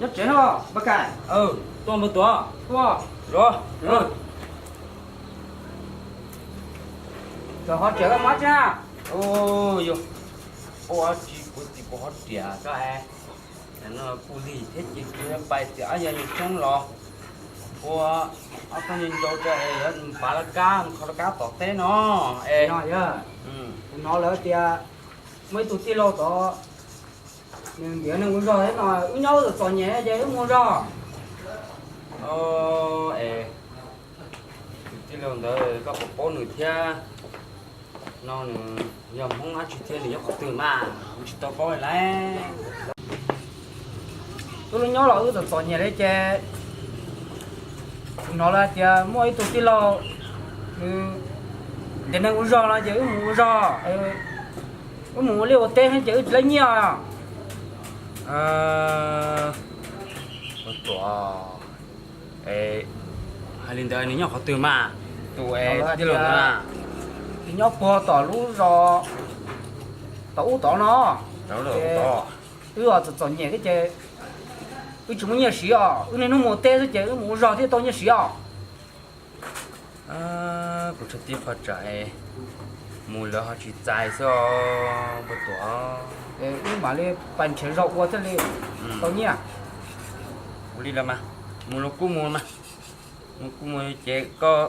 Nyob tsev no, Npawg Kaim. Tuaj Npawg Tuam. Tuaj. Los. Txawm ho riam koj mab tsi na. Yog, ua tsi kuv txiv kuv ho riam koj es. Kuv lig thiab ces kuv yuav pais txiav ob yag yag tsoob los ua ob tog ncau tso es yuav pav laj kab mus kho laj kab tom teb no es. Kuv hnov lawv tias muaj ib tug tij laug tod, nws ntiav neeg ua zog thiab no, wb nyob txom txom nyem ces wb mus ua zog. Es tus tij laug ntawd koj puas paub nws thiab? No nws yog Hmoob dab tsi thiab nws nyob qhov twg mas kuv tsis tau paub lawm. Wb lub nyob los wb txom txom nyem li ces kuv hnov lawv hais tias muaj ib tug tij laug nws ntiav neeg ua zog no ces wb mus ua zog, wb mus ua liaj ua teb ces wb tsis tau nyiaj. Ua tuam, hais li ntawd nws nyob qhov twg mas? Tus es tij laug ntawd na, nws nyob puag tom lub zos, tom ub tod no. Wb txom txom nyem thiab ces wb tsis muaj nyiaj siv os, wb niaj hnub mus ua teb xwb ces wb mus ua zog thiaj tau nyiaj siv os. Kuv txhais tib qho tsam mus lawv ho tsis txais xwb os Npawg Tuam. Wb mam li pais nrhiav zog ua thiaj li tau nyiaj. Ua li los mas, mus los kuj mus mas, mus kuj mus ces koj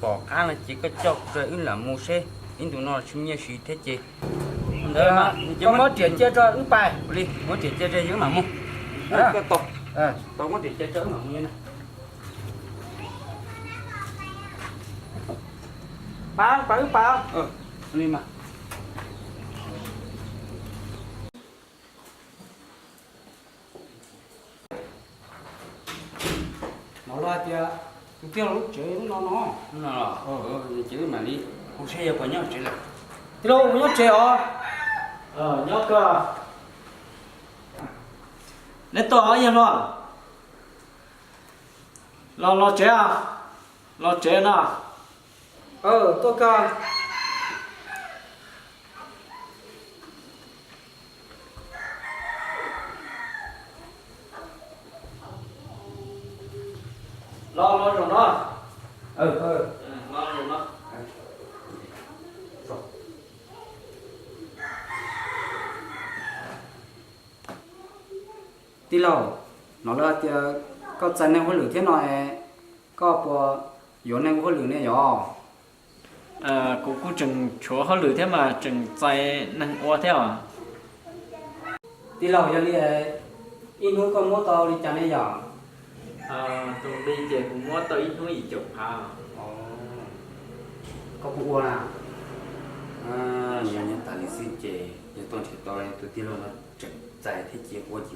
pom qab no ces koj coj kuv rau wb lam mus seb, ib ntus no tsis muaj nyiaj siv thiab ces. Ntawd, koj muab riam cia rau wb pais. Ua li, muab riam cia rau wb mam mus. Koj tau, tau muab riam cia rau wb mam mus na. Pab, pab, wb pab. Hnov lawv hais tias tus tij laug lub tsev lub no no. Ces wb mam li ua seb yog puas nyob tsev lawm. Tij laug, puas nyob tsev os? Nyob kawg. Neb tuaj os yawg hluas? Los los tsev, los tsev no. Tuaj kawg. Los los zaum no. Tij laug, hnov lawv hais tias koj txais neeg hauj lwm thiab no es, koj puas yuav neeg ua hauj lwm ne yog? Kuv kuj tseem tshuav hauj lwm thiab mas tseem txais neeg ua thiab os. Tij laug, yog li ib hnub koj muab tau li cas ne yom? Tus nqi ces kuv muab tau ib hnub yim caum phav. Koj puas ua na? Yog nyob tas li xwb ces yog tuaj nrhiav tau tus tij laug no tseem txais thiab ces ua ces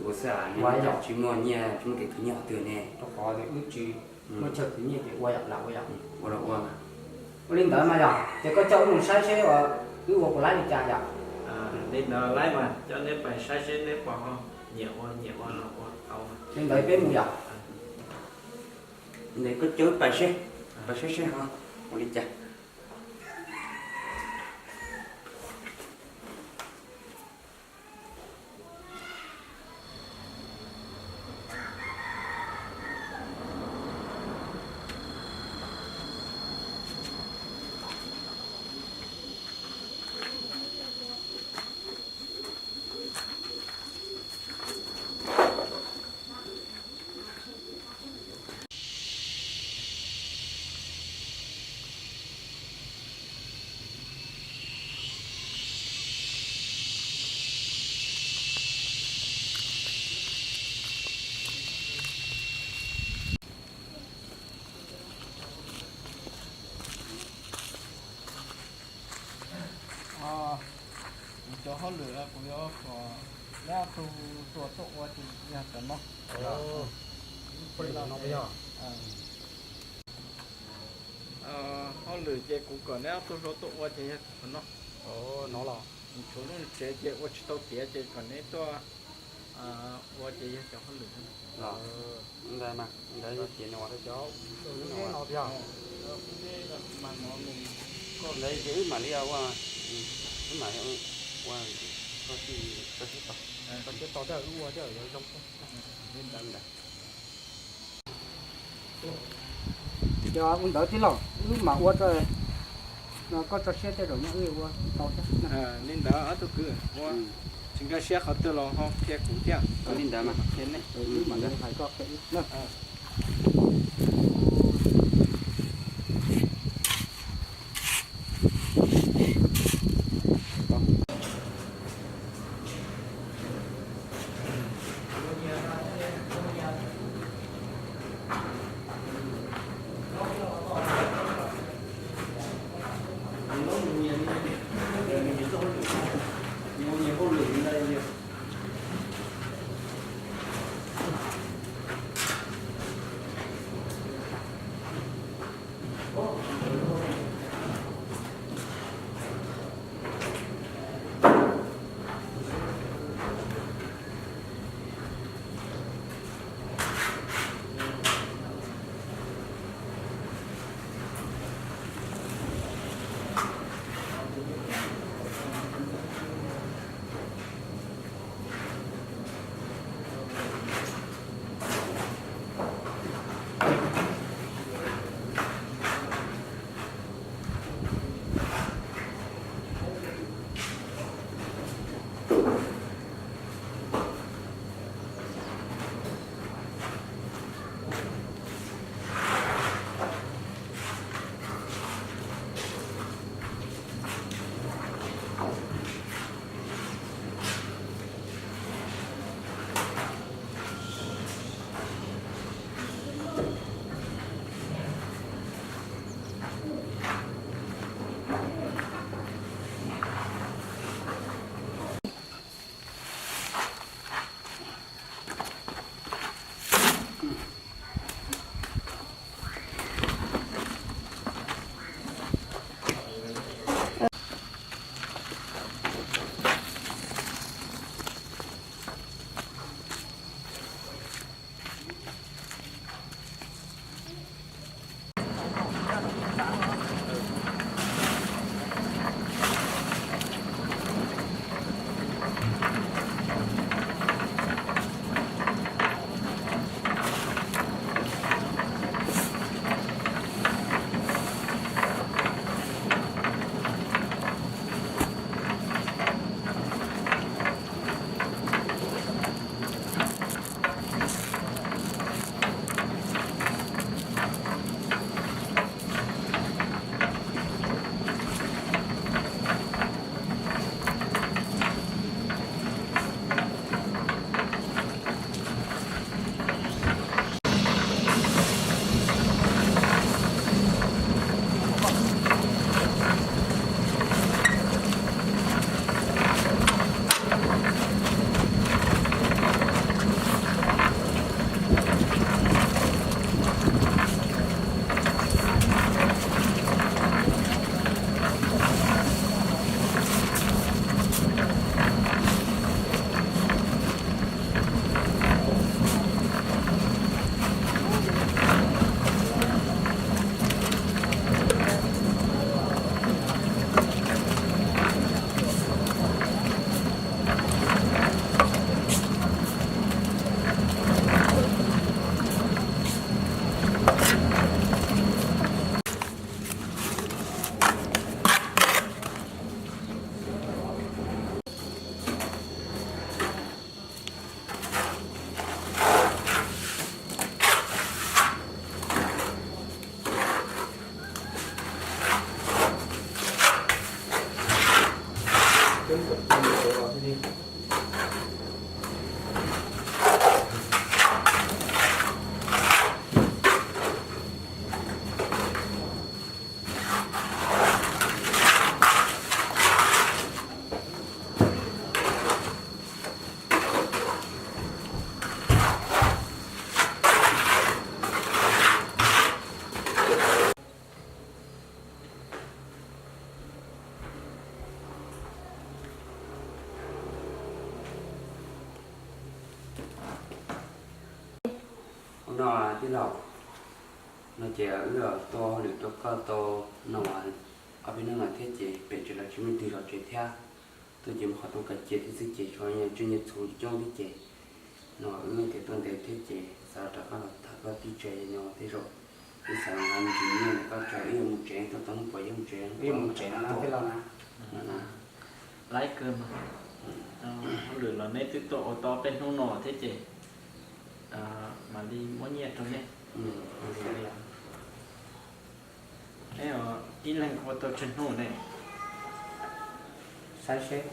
ua xwb, tsis muaj nyiaj tsis muaj kev khwv nyiaj qhov twg ne. Rau qhov wb tsis muaj chaw khwv nyiaj ces ua yam lam ua yom. Ua li ntawd mas yog ces koj coj wb mus saib seb wb ua puas laib li cas yom. Li ntawd laib mas coj neb pais saib seb neb puas ho nyiam ua, nyiam ua los ua tau. Li ntawd peb mus yom. Ntawd koj coj wb pais seb, pais saib seb ho ua li cas. Kuv cov hauj lwm kuv yuav kom neb ob tug tuaj ua ces yog cov no. Hauj lwm ces kuv kom neb ob tug tuaj ua ces yog cov no. Tshuav lub tsev ces ua tsis tau tiav ces kom neb tuaj ua ces yog cov hauj lwm. Ntawd mas, ntawd yog tias nws ua rau cov no tiag. Ntawd ces wb mam li ua, wb mam li ua Tso siab tau, tso siab tau thiab wb ua thiaj yuav zoo thiab. Li ntawd ntag. Yog ua ntawd tij laug, wb mam ua rau, no koj tso siab tej zaum nyob wb ua tau thiab. Li ntawd ob tug kwv, ua tsis nkag siab qhov twg los ho qhia kuv thiab. Li ntawd mas qhia nej, wb mam li hais koj qhia wb na. Ua no tij laug, no ces wb tuaj hauj lwm rau koj tau no, ob peb hnub no thiab ces pem tsev los tsis muaj leej twg zov tsev thiab. Tuaj ces mus qhov Tooj Kab Cia thiab xwb ces tshuav nyiaj tsiaj nyiaj txhu coob thiab ces no wb thiaj tuaj ntev thiab ces xav rov qab los tham koj tib tsev no tej zaum wb xav nqa me ntsis nyiaj ntawm koj tso wb yuav mus tsev, tuaj tau hnub puas yuav mus tsev, wb yuav mus tsev no na. Laib kawg mas. Hauj lwm los neb twb tuaj ua tau ob peb hnub no thiab ces mam li muab nyiaj rau neb. Neb ib leeg ua tau tsawg hnub ne? Saib seb,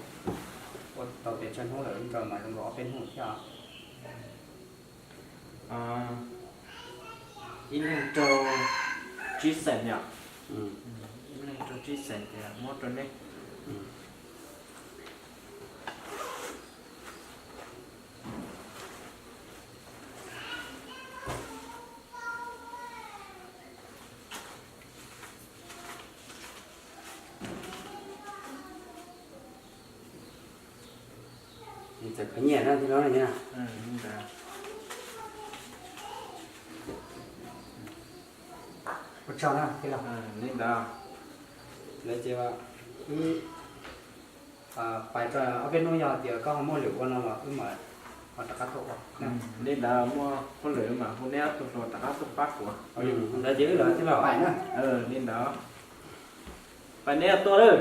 ua tau pes tsawg hnub lawm, nrog mas zoo nkaus ob peb hnub thiab. Ib leeg rau tsib xees yom. Ib leeg rau tsib xees ces muab rau neb. Txawm khwv nyiaj na tij laug na. Ua tsaug na tij laug. Li ntawd, lawv ces wb pais tso ob peb hnub, yog tias koj ho muaj lwm ua no los wb mam ho rov qab tuaj ua. Li ntawd, muaj hauj lwm mam hu neb ob tug hluas rov qab tuaj pab kuv. Ntawd ces wb los tij laug pais na. Li ntawd, pais neb tuaj lawm.